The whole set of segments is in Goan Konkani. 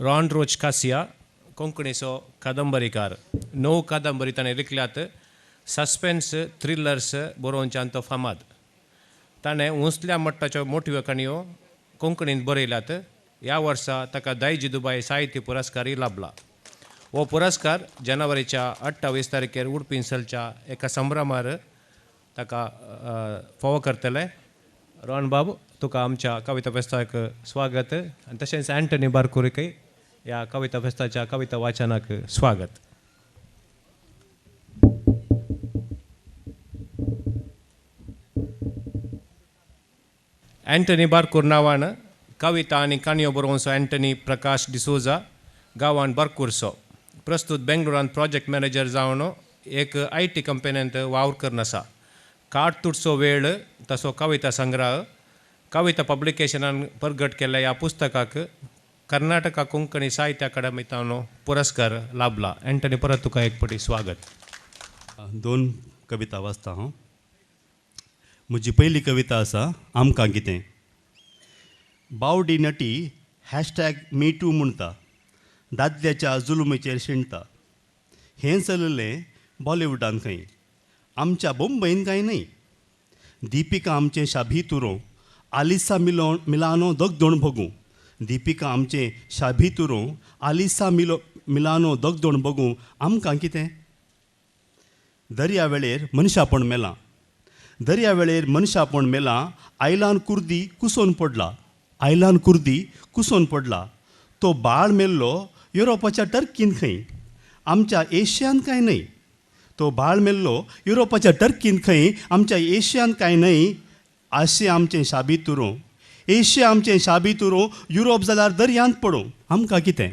रॉन रोच कासिया कोंकणीचो कादंबरीकार. 9 कादंबरी ताणें लिखल्यात. सस्पेन्स थ्रिलर्स बरोवच्यान तो फामाद. ताणें उंचल्या मट्टाच्यो मोटव्यो काणयो कोंकणींत बरयल्यात. ह्या वर्सा ताका दायजी दुबाय साहित्य पुरस्कारय लाभला. हो पुरस्कार जानेवारीच्या 28 तारखेर उडपी चलच्या एका संभ्रमार ताका फावो करतले. रॉन बाब, तुका आमच्या कविता फेस्ताक स्वागत आनी तशेंच अँटनी बारकुरीकय ह्या कविता फेस्ताच्या कविता वाचनाक स्वागत. अँटनी बारकूर नांवान कविता आनी काणयो बरोवचो अँटनी प्रकाश डिसोजा गांवान बारकूरचो प्रस्तूत बेंगलोरांत प्रोजेक्ट मॅनेजर जावन एक IT कंपनींत वावर करून आसा. काटतुटचो वेळ तसो कविता संग्रह कविता पब्लिकेशनान प्रगट केल्ल्या ह्या पुस्तकाक कर्नाटका कोंकणी साहित्य अकादमींत पुरस्कार लाभला. अँटनी, परत तुका एक पटी स्वागत. 2 कविता वाचता हांव. म्हजी पयली कविता आसा आमकां कितें. बावडी नटी हॅशटॅग मी टू म्हणटा, दादल्याच्या जुलुमीचेर शिणटा. हें चललें बॉलिवूडान खंय, आमच्या बोंबयन कांय न्हय. दिपिका आमचें शाभी तुरो, आलिसा मिलो मिलानो दगदोण भोगूं. दिपिका आमचें शाभी तुरो, आलिसा मिलो मिलानो दगदोण भोगूं. आमकां कितें. दर्या वेळेर मनशापण मेलां, दर्या वेळेर मनशापण मेलां. आयलान कुर्दी कुसोन पडला, आयलान कुर्दी कुसोन पडला. तो बाळ मेल्लो युरोपाच्या टर्कीन खंय, आमच्या एशियान कांय न्हय. तो बाळ मेल्लो युरोपाच्या टर्कीन खंय, आमच्या एशियान कांय न्हय. आशिया आमचें शाबी तुरो, एशिया आमचें शाबी तुरो, युरोप जाल्यार दर्यांत पडूं. आमकां कितें.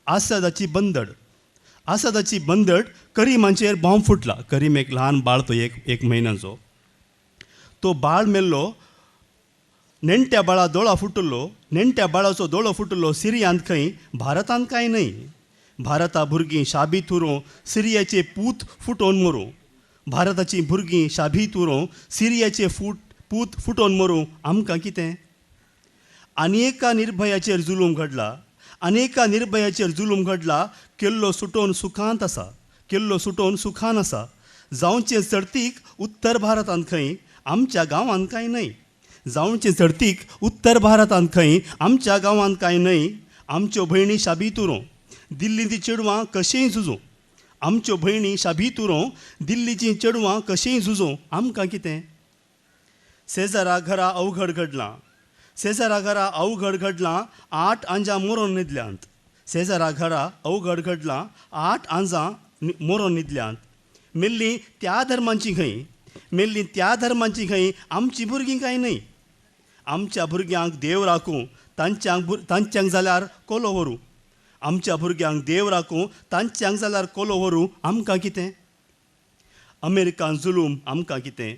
आसादाची बंदड, आसादाची बंदड. करीमाचेर बॉम्ब फुटला. करीम एक ल्हान बाळ, तो एक म्हयन्याचो. तो बाळ मेल्लो नेणट्या बाळा दोळो फुटलो, नेणट्या बाळाचो दोळो फुटलो सिरियांत खंय, भारतांत कांय न्हय. भारता भुरगीं शाबी तुरो, सिरियाचे पूत फुटोवन मरूं. भारताचीं भुरगीं शाबी तुरो, सिरियाचे पूत फुटोवन मरूं. आमकां कितें. आनी एका निर्भयाचेर जुलूम घडला, आनी एका निर्भयाचेर जुलूम घडला. केल्लो सुटोवन सुखांत आसा, केल्लो सुटोवन सुखान आसा. जावचें चडतीक उत्तर भारतांत खंय, आमच्या गांवांत कांय न्हय. जावचें चडतीक उत्तर भारतांत खंय, आमच्या गांवांत कांय न्हय. आमच्यो भयणी शाबी तुरो, दिल्लीचीं चेडवां कशेंय झुजूं. आमच्यो भयणी शाबी तुरो, दिल्लीचीं चेडवां कशेंय झुजूं. आमकां कितें. शेजारा घरा अवघड घडलां, शेजारा घरा अवघड घडलां. 8 आंजां मोरोन न्हिदल्यांत, शेजारा घरा अवघड घडलां. 8 आंजां मोरोन न्हिदल्यांत. मेल्लीं त्या धर्मांची खंय, मेल्लीं त्या धर्मांची खंय. आमचीं भुरगीं कांय न्हय. आमच्या भुरग्यांक देव राखूं, तांच्यांक जाल्यार कोलो व्हरूं. आमच्या भुरग्यांक देव राखूं, तांच्यांक जाल्यार कोलो व्हरूं. आमकां कितें. अमेरिकान जुलूम आमकां कितें.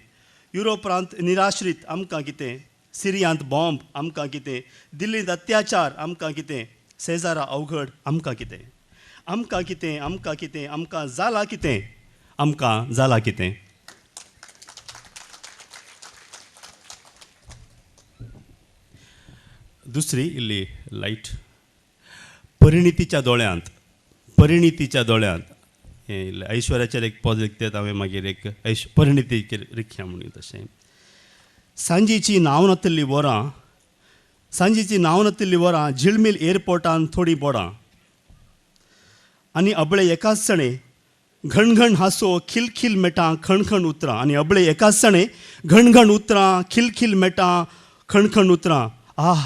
युरोपांत निराश्रीत आमकां कितें. सिरियांत बॉम्ब आमकां कितें. दिल्लींत अत्याचार आमकां कितें. शेजारा अवघड आमकां कितें. आमकां कितें, आमकां कितें, आमकां जाला कितें, आमकां जाला कितें. दुसरी इल्ली लायट. परिणितीच्या दोळ्यांत, परिणितीच्या दोळ्यांत. हें इल्लें ऐश्वर्याचेर एक पॉज लिखतात हांवें, मागीर एक परिणितीचेर रिख्या म्हणून तशें. सांजेची नांव नातिल्ली वरां, सांजेची नांव नातिल्ली वरां, झिलमील एअरपोर्टान थोडीं बोडां. आनी अबळे एकाच सणे घणघण हांसो, खिलखिल मेटां, खणखण उतरां. आनी अबळे एकाच सणे घणघण उतरां, खिलखिल मेटां, खणखण उतरां. आह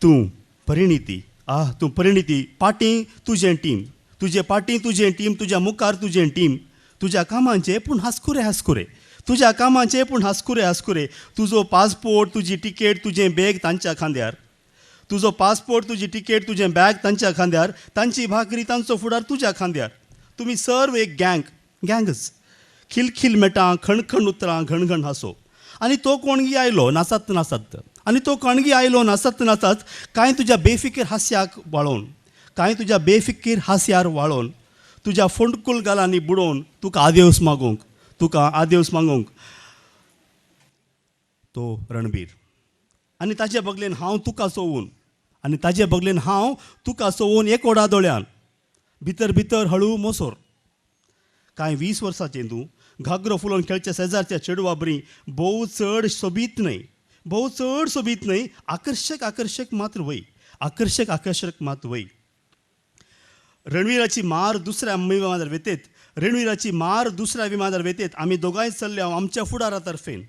तूं परिणिती, आह तूं परिणिती. पाटी तुजें टीम, तुजे पाटी तुजें टीम, तुज्या मुखार तुजें टीम. तुज्या कामांचें पूण हांसकुरे हांसकुरे, तुज्या कामाचें पूण हांसकुरे हांसकुरे. तुजो पासपोर्ट, तुजी टिकेट, तुजें बॅग तांच्या खांद्यार. तुजो पासपोर्ट, तुजी टिकेट, तुजें बॅग तांच्या खांद्यार. तांची भाकरी, तांचो फुडार तुज्या खांद्यार. तुमी सर्व एक गँग, गँगच. खिलखिल मेटां, खणखण उतरां, घणघण हांसो. आनी तो कोणगी आयलो नाचत नाचत, आनी तो कणगी आयलो नाचत नाचत. कांय तुज्या बेफिकीर हास्याक वाळोवन, कांय तुज्या बेफिकीर हास्यार वाळोवन, तुज्या फोंडकूल गालांनी बुडोवन तुका आदेवस मागूंक, तुका आदेवस मागूंक. तो रणबीर आनी ताचे बगलेन हांव तुका चोवून, आनी ताजे बगलेन हांव तुका सोवून एकोडा दोळ्यान भितर भितर हळू मोसोर. कांय 20 वर्साचें तूं घागरो फुलोवन खेळच्या शेजारच्या चेडवा बरी भोव चड सोबीत न्हय, भोव चड सोबीत न्हय, आकर्शक आकर्शक मात्र वय, आकर्शक आकर्शक मात वय. रणवीराची मार दुसऱ्या विमानार वेतेत, रणवीराची मार दुसऱ्या विमानार वेतेत. आमी दोगांय चल्ले हांव आमच्या फुडारा तर्फेन,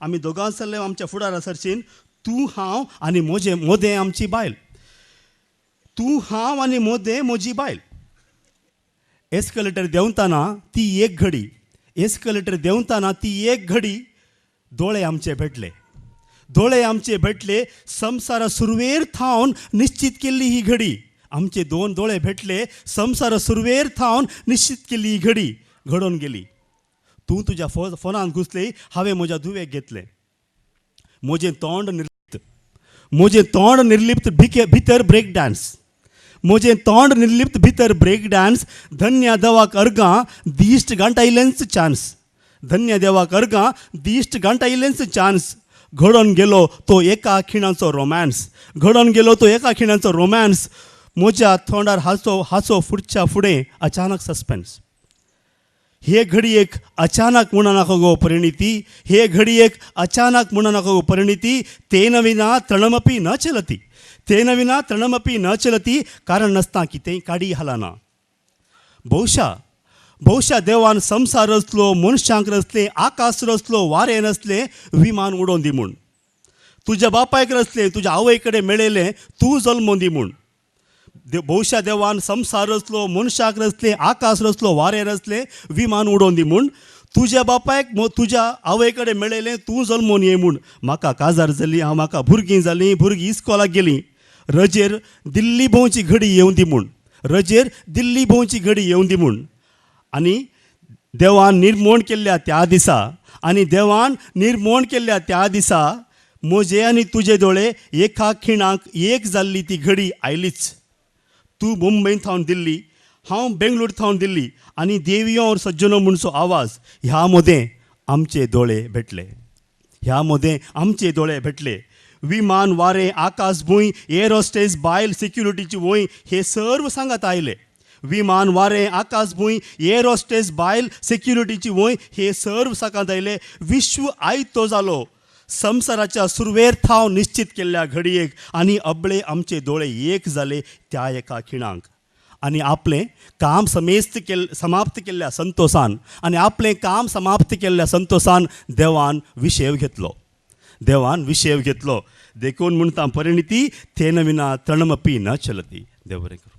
आमी दोगां चल्ले आमच्या फुडारा सरचेन. तूं हांव आनी मोजे मोदें आमची बायल, तूं हांव आनी मोदें म्हजी बायल. एस्कलेटर देंवतना ती एक घडी, एस्कलेटर देंवतना ती एक घडी दोळे आमचे भेटले, दोळे आमचे भेटले. संवसारा सुरवेर थावन निश्चित केल्ली ही घडी, आमचे दोन दोळे भेटले. संवसारा सुरवेर थावन निश्चित केल्ली ही घडी घडोवन गेली. तूं तुज्या फोनान घुसली, हांवें म्हज्या धुवेक घेतलें. म्हजें तोंड निर्लिप्त, म्हजें तोंड निर्लिप्त भिके भितर ब्रेक डांस, म्हजें तोंड निर्लिप्त भितर ब्रेक डांस. धन्य देवाक अर्गां दिश्ट घांटायलेंच चान्स, धन्य देवाक अर्गां दिश्ट घांटायलेंच चान्स. घडोवन गेलो तो एका खिणाचो रोमॅन्स, घडोवन गेलो तो एका खिणाचो रोमॅन्स. म्हज्या तोंडार हांसो हांसो फुटच्या फुडें अचानक सस्पेन्स. हे घडयेक अचानक म्हणू नाका गो परिणिती, हे घडयेक अचानक म्हणू नाका गो परिणिती. तेन विना तृणमपी न चलती, तेन विना तृणमपी न चलती. कारण नासता कितेंय काडी हालना. भोवशा भोवशा देवान संवसार रचलो, मनशांक रचलें, आकाश रचलो, वारें रचलें, विमान उडोवन दी म्हूण. तुज्या बापायक रचलें, तुज्या आवय कडेन मेळयलें, तूं जल्मोन दी म्हूण. भोवशा देवान संवसार रचलो, मनशाक रचलें, आकाश रचलो, वारें रचलें, विमान उडोवन दी म्हूण. तुज्या बापायक तुज्या आवय कडेन मेळयलें, तूं जल्मोन ये म्हूण. म्हाका काजार जाली हांव, म्हाका भुरगीं जालीं, भुरगीं इस्कोलाक गेलीं. रजेर दिल्ली भोंवची घडी येवं दी म्हूण, रजेर दिल्ली भोंवची घडी येवं दी म्हूण. आनी देवान निर्मोण केल्ल्या त्या दिसा, आनी देवान निर्मोण केल्ल्या त्या दिसा म्हजे आनी तुजे दोळे एका खिणाक एक जाल्ली ती घडी आयलीच. तूं मुंबयंत थावन दिल्ली, हांव बेंगलोर थावन दिल्ली, आनी देवियो और सज्जनो म्हणचो आवाज ह्या मदें आमचे दोळे भेटले, ह्या मदें आमचे दोळे भेटले. विमान वारें आकाश भूंय एअर होस्टेस बायल सिक्युरिटीची वंय हे सर्व सांगात आयले. विमान वारें आकाश भूंय एअर होस्टेस बायल सिक्युरिटीची वंय हे सर्व सांगात आयले. विश्व आयतो जालो संवसाराच्या सुरवेर थाव निश्चित केल्ल्या घडयेक, आनी अबळे आमचे दोळे एक जाले त्या एका खिणाक. आनी आपलें काम समेस्त केल समाप्त केल्ल्या संतोसान, आनी आपलें काम समाप्त केल्ल्या संतोसान देवान विशेव घेतलो, देवान विशेव घेतलो. देखून म्हणटा परिणिती तेन विना तृणमपी न चलती. देव बरें करूं.